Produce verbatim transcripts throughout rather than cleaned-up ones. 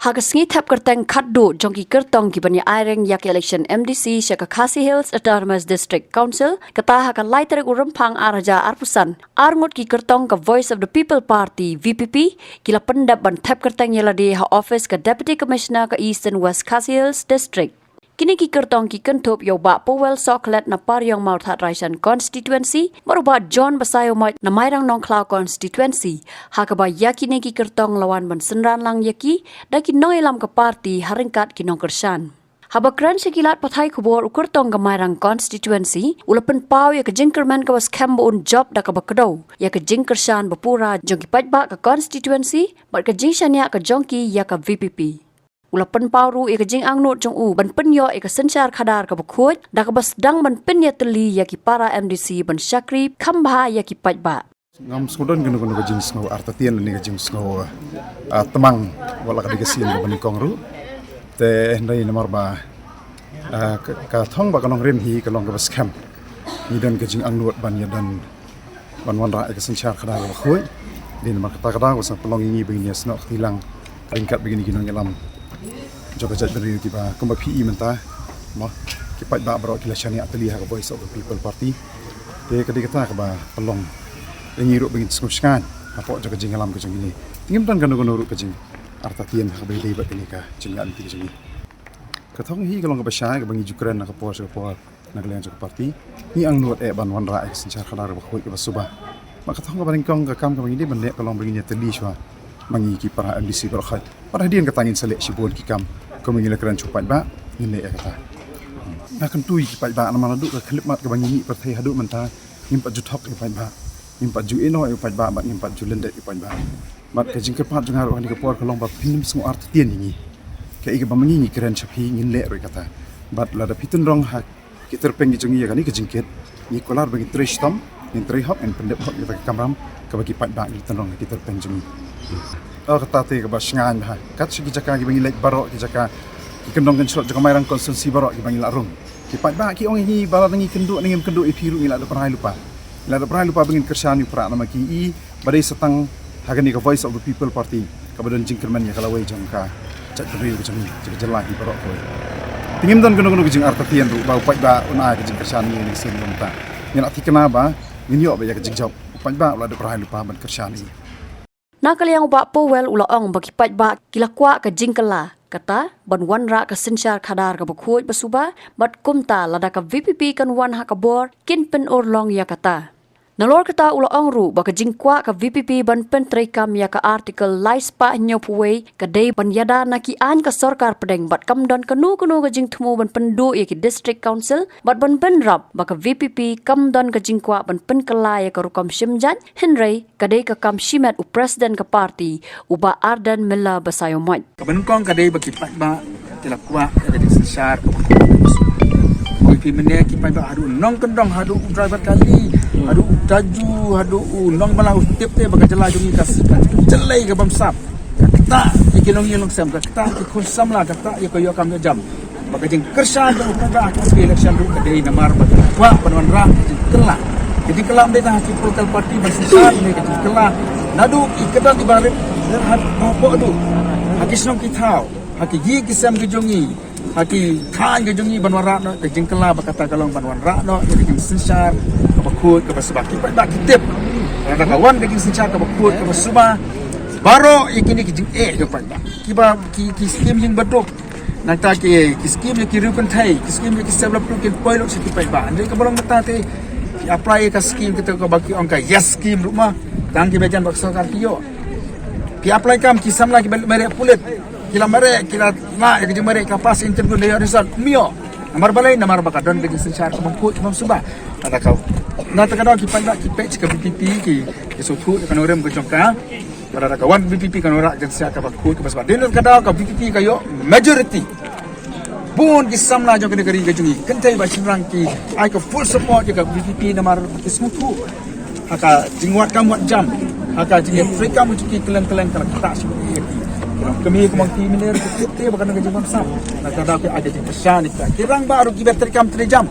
Ha ka sngi thep kyrteng khatduh jong ki kyrtong ki ban ïa aireng ïa ka election M D C sha ka Khasi Hills Autonomous District Council, kata ha ka lai tarik u Rymphang ar hajar arphew san, arngut ki kyrtong ka Voice of the People Party, V P P, ki la pyndep ban thep kyrteng ïa lade ha office ka Deputy Commissioner ka Eastern West Khasi Hills District. Kine ki kyrtong ki kynthup ïa u Bah Powell Sohkhlet na Pariong Mawthadraishan Constituency, bad u Bah John Basaiawmoit na Mairang Nongkhlaw Constituency, ha kaba ïa kine ki kyrtong la wan ban synran lang ïa ki da ki nongïalam ka party ha ryngkat ki nongkyrshan. Haba kren sha ki lad pathai khubor u kyrtong ka Mairang Constituency u la pynpaw ïa ka jingkyrmen kaba skhem ba un jop da kaba kdew ïa ka jingkyrshan ba pura jong ki paidbah ka constituency bad ka jingshaniah ka jong ki ïa ka V P P. U la pynpaw ruh ïa ka jingangnud jong u ban pynïoh ïa ka synshar khadar kaba khuid da kaba sdang ban pynïatylli ïa ki para M D C ban shakri kham bha ïa ki paidbah. Ngam sngewdon kano kano ka jingsngew artatien ne ka jingsngew, ah, tmang, wat la ka dei ka sien kaba nyngkong ruh. Te hynrei namar ba, ah, ka, ka thong ba ka nongrim hi ka long kaba skhem. Ngi don ka jingangnud ban ïa don ban wanrah ïa ka synshar khadar kaba khuid. Dei namar kata ka daw ka sa pynlong ïa ngi ba ngin ïa snoh kti lang ryngkat bad kine ki nongïalam jong ka jaitbynriew kiba kumba phi i mynta, mo, ki paidbah baroh ki la shaniah tylli ha ka Voice of the People Party. Te ka dei kata kaba pynlong ïa ngi ruh ba ngin sngewsngaiñ hapoh jong ka jingïalam ka jong ngi. Te ngim don kano kano ruh ka jingartatien ha kaba ïadei bad kane ka jingïaid lynti ka jong ngi. Ka thong hi ka long kaba shai kaba ngi ju kren na ka por sha ka por na ka liang jong ka party. Ngi angnud eh ban wanrah ïa ka synshar khadar kaba khuid kaba suba. Bad ka thong kaba nyngkong ka kam kaba ngi dei ban leh ka long ba ngin ïatylli shuwa ma ngi ki para M D C baroh khoit. Bad hadien kata ngin sa leh shibun ki kam kumba ngi la kren sha u paidbah, ngin leh ïa kata. Nga kyntu ïa ki paidbah namar naduh ka khyllipmat kaba ngi mih pyrthei haduh mynta ngim pat ju thok ïa u paidbah, ngim pat ju ïehnoh ïa u paidbah bad ngim pat ju lyndet ïa u paidbah. Bad ka jingkyrpad jong nga ruh ha kane ka por ka long ba phin ym sngew artatien ïa ngi. Kaei kaba ma ngi ngi kren sha phi ngin leh ruh ïa kata. Bad lada phi tynrong ha ki tyrpeng ki jong ngi ïa kane ka jingkit, ngi kular ba ngin trei shitom, ngin trei hok, ngin pyndep hok ïa kata ka kamram kaba ki paidbah ngi tynrong ha ki tyrpeng jong ngi. Oh, kata te kaba shngaiñ bha. Kat sha ki jaka kiba ngi leit baroh ki jaka, ki kyndong kynshlur jong ka Mairang constituency baroh kiba ngi la rung, ki paidbah ki ong ïa ngi ba lada ngi kynduh ne ngim kynduh ïa phi ruh ngi la dep rai lypa. Ngi la dep rai lypa ba ngin kyrshan ïa u Prah namar ki i ba dei sa tang ha kane ka Voice of the People Party kaba don jingkyrmen ïa ka lawei jong ka jaitbynriew ka jong ngi, jong ka jylla hi baroh kawei. Te ngim don kano kano ka jingartatien ruh ba u paidbah un ai ka jingkyrshan ïa ngi ha kane ka sien. Kumta ngi la thikna ba ngin ïoh beit ïa ka jingjop, u paidbah u la dep rai lypa ban kyrshan ïa ngi. Na ka liang u Bah Powell u la ong ba ki paidbah ki la kwah ka jingkylla, kata ban wanrah ka synshar khadar kaba khuid ba suba, bad kumta lada ka V P P kan wan ha ka bor kin pynurlong ïa kata. Nalor kata u la ong ruh ba ka jingkwah ka V P P ban pyntreikam ïa ka Article lai spah hynñiewphew wei ka dei ban ïada na ki aiñ ka sorkar pdeng bad kam don kano kano ka jingthmu ban pynduh ïa ki District Council bad ban bynrap ba ka V P P kam don ka jingkwah ban pynkylla ïa ka rukom shim jait, hynrei ka dei ka kam shimet u President ka party, u Bah Ardent Miller Basaiawmoit. Kaba nyngkong ka dei ba ki paidbah ki la kwah ïa ka jingsynshar kaba khuid. Phi mynne ki paidbah haduh u nongkyndong, haduh u driver kali, haduh u taju, haduh u nongbylla u tip te ba ka jylla jong ngi ka sih ka jyllei ka bamsap. Ka ktah ïa ki nongïing nongsem, ka ktah ïa ki khun samla, ka ktah ïa ka ïoh kam ïoh jam. Ba ka jingkyrshan jong u paidbah ha ki election ruh ka dei namar ba ka kwah ban wanrah ka jingkylla. Ka jingkylla ym dei tang ha ki political party ban synshar, ne ka jingkylla naduh ki kyrdan kiba rit hapoh haduh ha ki shnong ki thaw, ha ki ïing ki sem ki jong ngi, ha ki thaiñ ki jong ngi ban wanrah noh ka jingkylla. Ba kata ka long ban wanrah noh ïa ka jingsynshar kaba khuid kaba suba. Ki paidbah ki tip lada ka wan ka jingsynshar kaba khuid kaba suba, baroh ïa kine ki jingeh jong paidbah, kiba ki, ki skim ïing baduk, nangta ki, ki skim ïa ki riew kynthei, ki skim ïa ki self help group kin poi lut sha ki paidbah. Hynrei kaba long mynta te phi apply ïa ka skim kata kaba ki ong ka YES skim ruh ma, tang kiba jan bad ka sorkar ki ïoh. Phi apply kam ki samla kiba mareh pulit, ki la mareh, ki la lah ïa ka jingmareh, ka pass interview, da ïoh result, ym ïoh. Namar balei? Namar ba ka don ka jingsynshar kaba khuid kaba suba. Lada ka, na kata ka daw ki paidbah ki peit sha ka V P P, ki, ki sngewthuh ïa ka nongrim ka jong ka. Lada ka wan V P P kan wanrah ka jingsynshar kaba khuid kaba suba. Dei na kata ka daw ka V P P ka ïoh majority. Bun ki samla jong kane ka ri ka jong ngi, kynthei bad shynrang, ki ai ka full support ïa ka V P P namar ki sngewthuh ha ka jingwad kam wad jam, ha ka jingïatreikam jong ki kylleng kylleng, ka la ktah shuh ïa ki. Ki long kmie kumba ki mynne ruh ki tip te ba ka don ka jingbamsap. Na kata ka daw ki ai ka jingkyrshan ïa kita. Ki rangbah ruh kiba treikam treijam,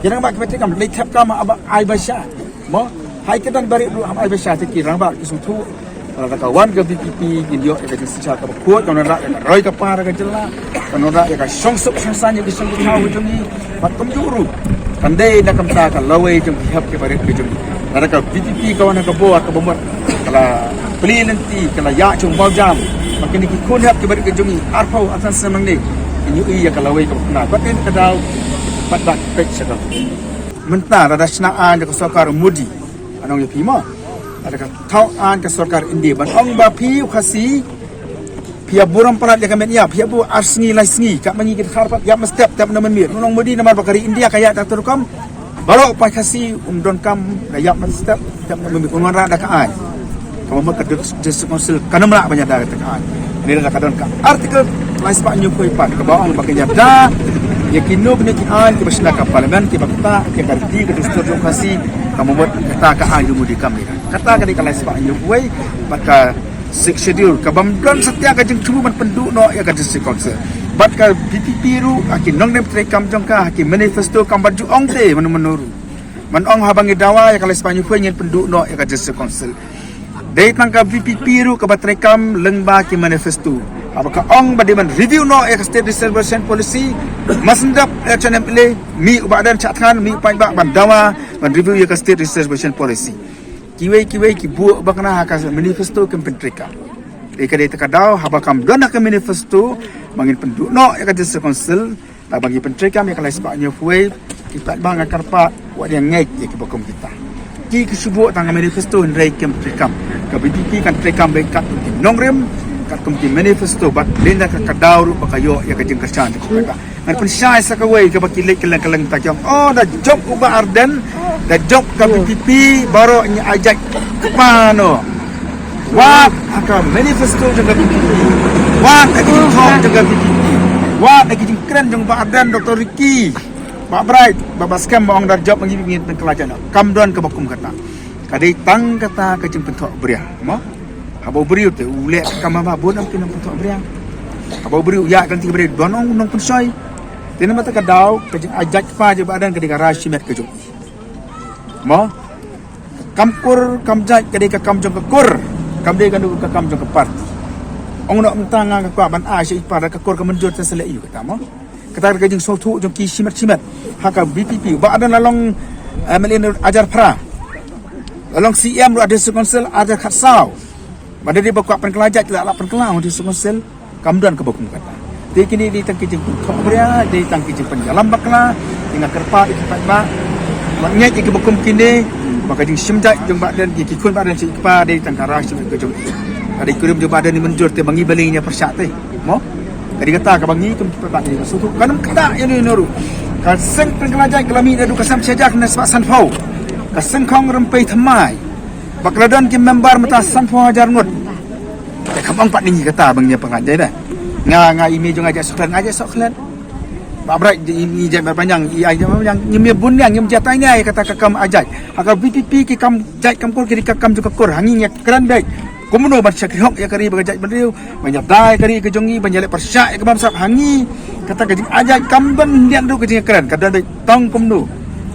ki rangbah kiba treikam, leit thep kam haba ai ba sha, mo, ha ki kyrdan barit ruh haba ai ba sha, te ki rangbah ki sngewthuh. Lada ka wan ka VPP ngin ïoh ïa ka jingshisha kaba khuid, kan wanrah ïa ka roi ka par ka jylla, kan wanrah ïa ka shongsuk shongsaiñ ïa ka shong ka thaw ka jong ngi. Bad kumjuh ruh kan dei na ka bynta ka lawei jong ki hep ki barit ka jong ngi. Lada ka VPP ka wan ha ka bor, kaba mut ka la plie lynti, ka la ïaid shong bawjam, bad kine ki khun hep ki barit ka jong ngi arphew arphew snem nangne, ngin ïohi ïa ka lawei kaba khuid. Bad kane ka daw pat ba peit sha ka. Mynta lada shna aiñ da ka sorkar Modi, ngan ong ïa phi mo, lada ka thaw aiñ ka sorkar India ban ong ba phi u Khasi phi ïa burom palat ïa ka met ïap, phi ïa buh ar sngi lai sngi, katba ngi ki dkhar pat ïap mynstep, tep na mynmiet. Ngan ong Modi, namar ba ka ri India ka ïaid katto katne rukom. Baroh paid Khasi ym donkam da ïap mynstep, tep na mynmiet, un wanrah da ka aiñ. Kaba mut ka Dis-, District Council kan ym lah ban ïada kata ka aiñ. Kane lada ka don ka Article lai spah hynñiewphew pat kaba ong ba kan ïada ïa kino kino ki aiñ kiba shna ka Parliament, kiba ktah ïa ka riti ka dustur jong u Khasi, kaba mut kata ka aiñ jong Modi kam dei. Kata ka dei ka lai spah hynñiewphew wei, bad ka Sixth Schedule, kaba ym don satia ka jingthmu ban pynduh noh ïa ka District Council. Bad ka VPP ruh, ha ki nongrim treikam jong ka, ha ki manifesto kam pat ju ong te mano mano ruh. Ban ong haba ngi dawa ïa ka lai spah hynñiewphew ngin pynduh noh ïa ka District Council. Dei tang ka VPP ruh kaba treikam lyngba ki manifesto. Haba ka ong ba dei ban review noh ïa ka State Reservation Policy, mar shen dep election MLA, mih u Bah Ardent shah thngan, mih u paidbah ban dawa ban review ïa ka State Reservation Policy. Kiwei kiwei ki buh bakla ha ka manifesto kim pyntreikam. Dei ka dei ta ka daw, haba kam don ha ka manifesto ba ngin pynduh noh ïa ka District Council, haba ngi pyntreikam ïa ka lai spah hynñiewphew wei, ki paidbah, nga kyrpad, wat ïa ngeit ïa kiba kum kita. Ki ki shu buh tang ka manifesto hynrei kim treikam. Ka VPP kan treikam beit katkum ki nongrim, katkum ki manifesto, bad dei na ka, ka daw ruh ba ka ïoh ïa ka jingkyrshan jong ki paidbah. Ngan pynshai sa kawei kaba ki leit kylleng kylleng, ta ki ong, oh, da jop u Bah Ardent, da jop ka VPP, baroh ngi ai jait kpa noh. Wat ha ka manifesto jong ka VPP, wat ha ki jingthoh jong ka VPP, wat ha ki jingkren jong Bah Ardent, Doktor Ricky, Bah Bright, Bah, Bah Skhem ba ong da jop ngi, ngin pynkylla jait noh. Kam don kaba kum kata. Ka dei tang kata ka jingpynthoh bria, mo? Haba u briew te u leh ka kam haba bun, ym kin ym pynthok bria. Haba u briew u ïaid ka lynti bria, don ong nongpynshoi. Te namar kata ka daw ka jingaiñ jait kpa jong Bah Ardent ka dei ka rai shimet ka jong i. Mo? Kam kur kam jait ka dei ka kam jong ka kur. Kam dei ka dei ka kam jong ka party. Ong noh mynta nga nga kwah ban ai sha i kpa, da ka kur ka mynjur te sa leh ïa u kata, mo? Kata ka jingsngewthuh jong ki shimet shimet ha ka VPP. Bah Ardent la long, eh, MLA ar hajar phra. La long CEM ruh ha District Council ar hajar khatsaw. Bad dei ba kwah pynkylla jait, la lah pynkylla ha District Council. Kam don kaba kum kata. Te kine dei tang ki jingpynthok bria, dei tang ki jingpynïalam bakla. Te nga kyrpad ïa ki paidbah, wat ngeit ïa kiba kum kine. Ba ka jingshim jait jong Bah Ardent, ki khun Bah Ardent sha i kpa, dei tang ka rai shimet ka jong i. Ka dei kurim jong Bah Ardent, i mynjur te ba ngi balei ngin ïa pyrshah te, mo? Ka dei kata kaba ngi kum ki paidbah ngi sngewthuh. Kan ym ktah ïano ïano ruh. Ka seng pynkylla jait ka la mih naduh ka snem shi hajar khyndai spah sanphew. Ka seng khong rympei thymmai. Ba ka la don ki member mynta sanphew hajar ngut. Te kam ong pat ïa ngi kata ba ngin ïa pynkylla jait de. Nga, nga i mei jong nga jait soh klet, nga jait soh klet. Bah Bright i, i jait Bah Panjang, i ai jait Bah Panjang, ngim ïa bun ïa, ngim jait ai ïa kata ka kam ai jait. Ha ka VPP ki kam jait kam kur ki dei ka kam jong ka kur, ha ngi ngi ïa kren beit. Kumno ban shakri hok ïa ka ri bad ka jaitbynriew, ban ïada ïa ka ri ka jong ngi, ban ïaleh pyrshah ïa ka bamsap, ha ngi kata ka jingai jait kam don hynrei ruh ka jingkren, ka don beit tang kumno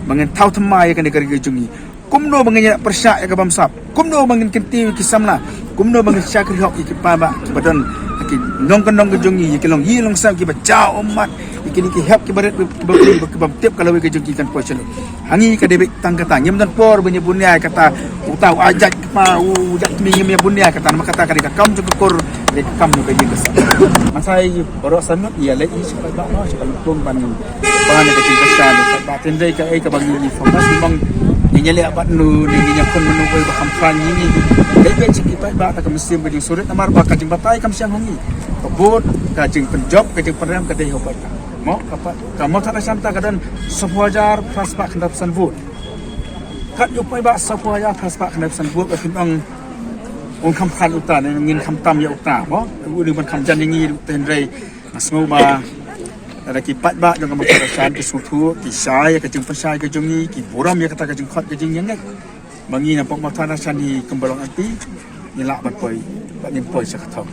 ba ngin thaw thymmai ïa kane ka ri ka jong ngi. Kumno ba ngin ïaleh pyrshah ïa ka bamsap, kumno ba ngin kyntiew ïa ki samla, kumno ba ngin shakri hok ïa ki paidbah kiba don, ki nongkyndong ka jong ngi, ïa ki longïing longsem kiba jaw ummat, ïa kine ki hep kiba rit, kiba, kiba, kiba tip ka lawei ka jong ki kan poi shalor. Ha ngi ka dei beit tang kata, ngim don por ban ïa bun ïa kata, uta u ai jait kpa, u jait kmie, ngim ïa bun ïa kata, namar kata ka dei ka kam jong ka kur, ka dei ka kam jong ka ïing ka sem. Mynta baroh sahmut ïa leit ïa sha paidbah, sha ka lympung ban, ban ïa ka jingkyrshan jong paidbah. Hynrei kaei kaba ngi focus, ngi ong ngin ïaleh bad no, ne ngin ïakhun mano, wei ba kham khlaiñ ïa ngi. Leit beit sha ki paidbah da ka mynsiem ka jingsurit, namar ba ka jingbatai kam shong ha ngi. Ka vote, ka jingpynjop, ka jingpynrem ka dei ha u paidbah. Mo, ka pat, ka Mawthadraishan ta ka don sanphew hajar phra spah khyndaiphew san vote. Kat ïa u paidbah sanphew hajar phra spah khyndaiphew san vote, ba phin ong un kham khlaiñ uta, ne ngin kham tam ïa uta, mo? U dei ban kham jan ïa ngi ruh te, hynrei nga sngew ba lada ki paidbah jong ka Mawthadraishan ki sngewthuh, ki shai ïa ka jingpynshai ka jong ngi, ki burom ïa kata ka jingkhot ka jingïaid. Ba ngi na pop Mawthadraishan hi kumba long MP, ngi lah ban poi, ban ngin poi sha ka thong.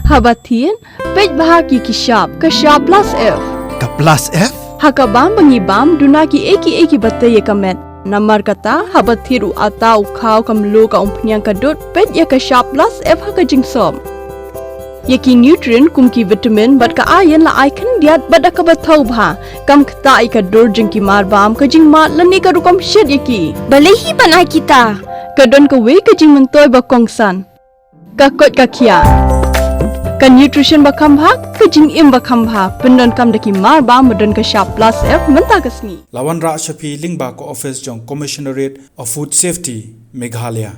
Haba thied, peit bha ki ki shap, ka shap Plus F. Ka Plus F? Ha ka bam ba ngi bam, duna kiei kiei kiba tei ïa ka met. Namar kata, haba thied u atta u khaw ka mluh ka umphniang ka dud, peit ïa ka shap plus F ha ka jingsop. Ïa ki nutrient kum ki vitamin bad ka iron la ai khyndiat bad da kaba thaw bha. Kam ktah ïa ka dur jong ki marbam, ka jingmad lane ka rukom shet ïa ki. Balei hi ban ai kita? Ka don kawei ka jingmyntoi ba kongsan. Ka koit ka khiah. Ka nutrition ba kham bha, ka jingim ba kham bha. Pyndonkam da ki marbam ba don ka shap plus F mynta ka sngi. La wanrah sha phi lyngba ka office jong Commissionerate of Food Safety, Meghalaya.